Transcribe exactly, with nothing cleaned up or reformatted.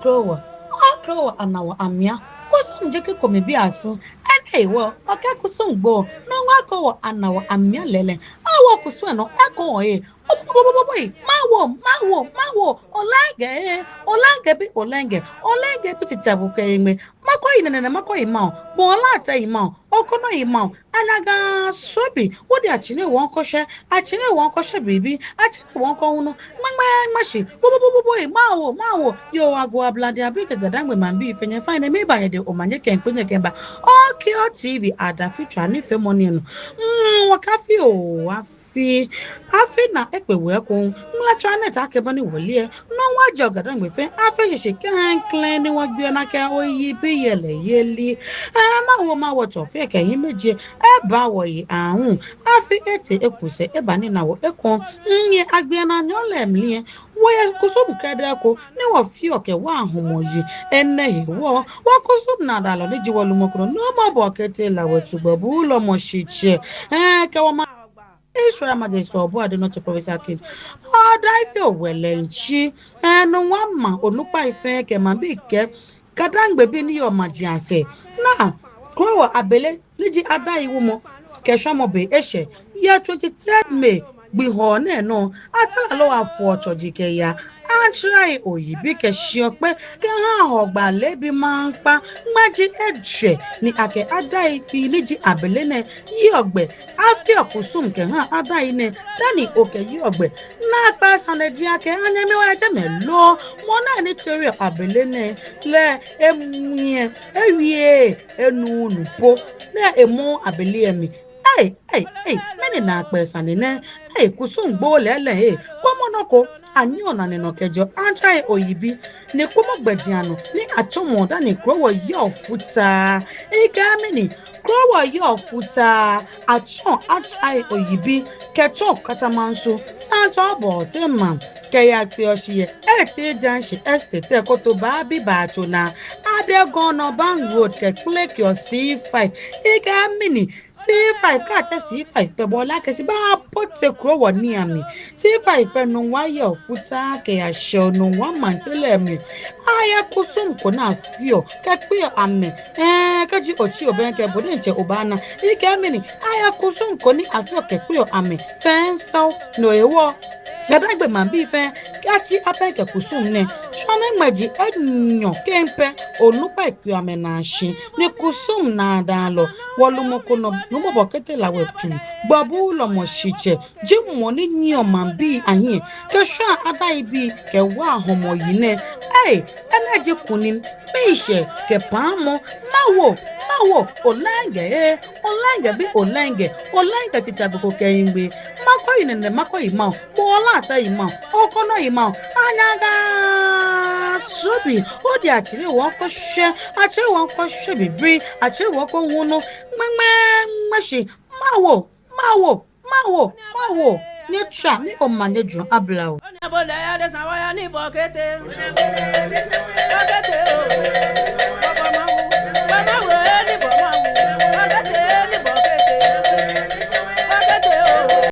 Krowɔ, ɔ Krowɔ anawɔ amia. Kusum jekɛ kome bi asu. Enɛ hewɔ, okɛ kusum gbo. Nɔŋŋ Krowɔ anawɔ amia lɛɛlɛŋ. Awo kusum lɛ nɔ, ekɔ wɔ ee. Oboboboboi, mawo, mawo, mawo. Olɛŋgɛ ee, olɛŋgɛ bi, olɛŋgɛ. Olɛŋgɛ bi titɛ bu kɛ eŋmɛ. Makɔ yi nɛnɛ, makɔ yi ma o. Bɔ la tɛ yi ma o. Okɔnɔ yi ma o. Anaga sobi, wodi atsine wɔŋkɔ shɛ, atsine wɔŋkɔ shɛ bibii, atsine wɔŋkɔ hunu, ŋmɛŋmɛŋmɛ shi, boboboboboi, mawo, mawo, yoo agoo ablade abii kɛ GaDangme maŋbii fɛɛ nyɛfaine, miiba nyɛdɛŋ omanye kɛŋkpe nyɛkɛba, Okio T V, adafi tswaa nifeemɔ nɛɛ nɔ. Mm, wɔkɛ afi oo, afi, afi naa ekpe wɔ ekoŋŋ, ŋmla tswaa nɛɛ ta kɛba ni wɔle lɛ, nɔ wɔjɛ GaDangme fɛɛ, afi shishi klɛŋklɛŋ ni wɔgbe naa kɛ oyibi yɛlɛyeli. Ɛɛ, mawo, mawo tsɔ fɛɛ kɛ hiimeji, eba wɔyi aahu. Afi etee eku sɛɛ, eba ni naa wɔ ekoŋŋ. Nyɛ agbe naa nyɔɔŋ lɛ mli lɛ, wɔyɛ kusum krɛdɛɛ ko, ni wɔfeɔ kɛwaa hɔmɔ yi. Enɛ hewɔ, wɔkusum naadaalɔ ni ji wɔlumɔ kronɔ, Nuumo Bɔkete Lawɛ Tsu Gbɔbu Wulɔmɔ Shitsɛ. Ɛɛ, kɛ wɔmaŋ Israel Majesty Ɔbɔade Nɔtse Provincial King. Ɔda afi oo, wɛlɛŋtsi. Ɛɛ, Nuŋua maŋ onukpai fɛɛ kɛ maŋbii kɛ GaDangme bii ni yɔɔ maji asɛɛ. Naa, Krowɔ abele ni ji Adai wumɔ kɛ shwamɔ be eshɛ. Yɛ twenty-third May gbi hɔɔ nɛɛ nɔ, Atalalo afɔ tsɔji kɛya Atsrai Oyibi kɛ shiɔkpɛ kɛha Hɔgbaa leebi maŋkpa. Ŋmɛji ejwɛ ni akɛ Adai bii ni ji abele nɛɛ yeɔ gbɛ. Afeɔ kusum kɛha Adai nɛɛ dani okɛyeɔ gbɛ. Naakpɛɛ sane ji akɛ anyɛmi wa jɛmɛ lo, mɔ nɛɛ ni tereɔ abele nɛɛ lɛ, emli lɛ, ewieee, enuuu nu po. Lɛ emɔɔɔ abele lɛ mli. Ei, ei, ei, mɛni naakpɛɛ sane nɛ? Ei, kusum gbo lɛɛlɛŋ ee. Kwɛmɔ nɔ ko, anyiɛ onane nɔ kɛjɛɔ Atsrai Oyibi. Ni kwɛmɔ gbɛjianɔ ni atsɔmɔ dani Krowɔ yeɔ futaa. Ekɛɛ mɛni, Krowɔ yeɔ futaa. Atsɔ Atsrai Oyibi kɛtsɔ Katamanso, Santɔ Bɔɔte maŋ, kɛyakpeɔ shi yɛ Ete Junction Estate, Koto Baabi Baatso naa, Adegɔnɔ Bank Road kɛkpelekeɔ C five. Ekɛɛ mɛni, C five, kɛ atsɛ C five pɛ, bo ole akɛ shi baabote Krowɔ nii amli. C five pɛ Nuŋua yeɔ futaa kɛyashɛɔ Nuŋua maŋtsɛ lɛ mli. Ayɛ kusum ko ni afeɔ kɛkpeɔ amɛ. Ɛɛ, kɛji otsi obɛŋkɛ, bo diɛŋtsɛ obaana. Ekɛɛ mɛni, ayɛ kusum ko ni afeɔ kɛkpeɔ amɛ. Fɛɛ fɛo, no hewɔ, GaDangme maŋbii fɛɛ, kɛji abɛŋkɛ kusum nɛɛ, shwane ŋmɛji enyɔ kɛŋ pɛ, onukpai kpeɔ amɛnaa shi, ni kusum naadaalɔ, wɔlumɔ kronɔ, Nuumo Bɔkete Lawɛ Tsu Gbɔbu Wulɔmɔ Shitsɛ, ji mɔ ni nyiɛɔ maŋbii ahiɛ kɛshwaa Adai bii kɛwaa hɔmɔ yi nɛɛ. Ei, enɛ ji kunim, miishɛɛ kɛ paamɔ. Mawo, mawo, olɛŋgɛ ee, olɛŋgɛ bi, olɛŋgɛ, olɛŋgɛ titɛ gboko kɛ eŋmɛ. Makɔ yi nɛnɛ, makɔ yi ma o, bo ole atɛ yi ma o, okɔnɔ yi ma o. Anaga sobi, wodi atsine wɔŋkɔ shɛ, atsine wɔŋkɔ shɛ bibii, atsine wɔŋkɔ hunu, ŋmɛŋmɛŋmɛ shi. Mawo, mawo, mawo, mawo. Nyɛtswaa ni omanye jurɔ abla oo.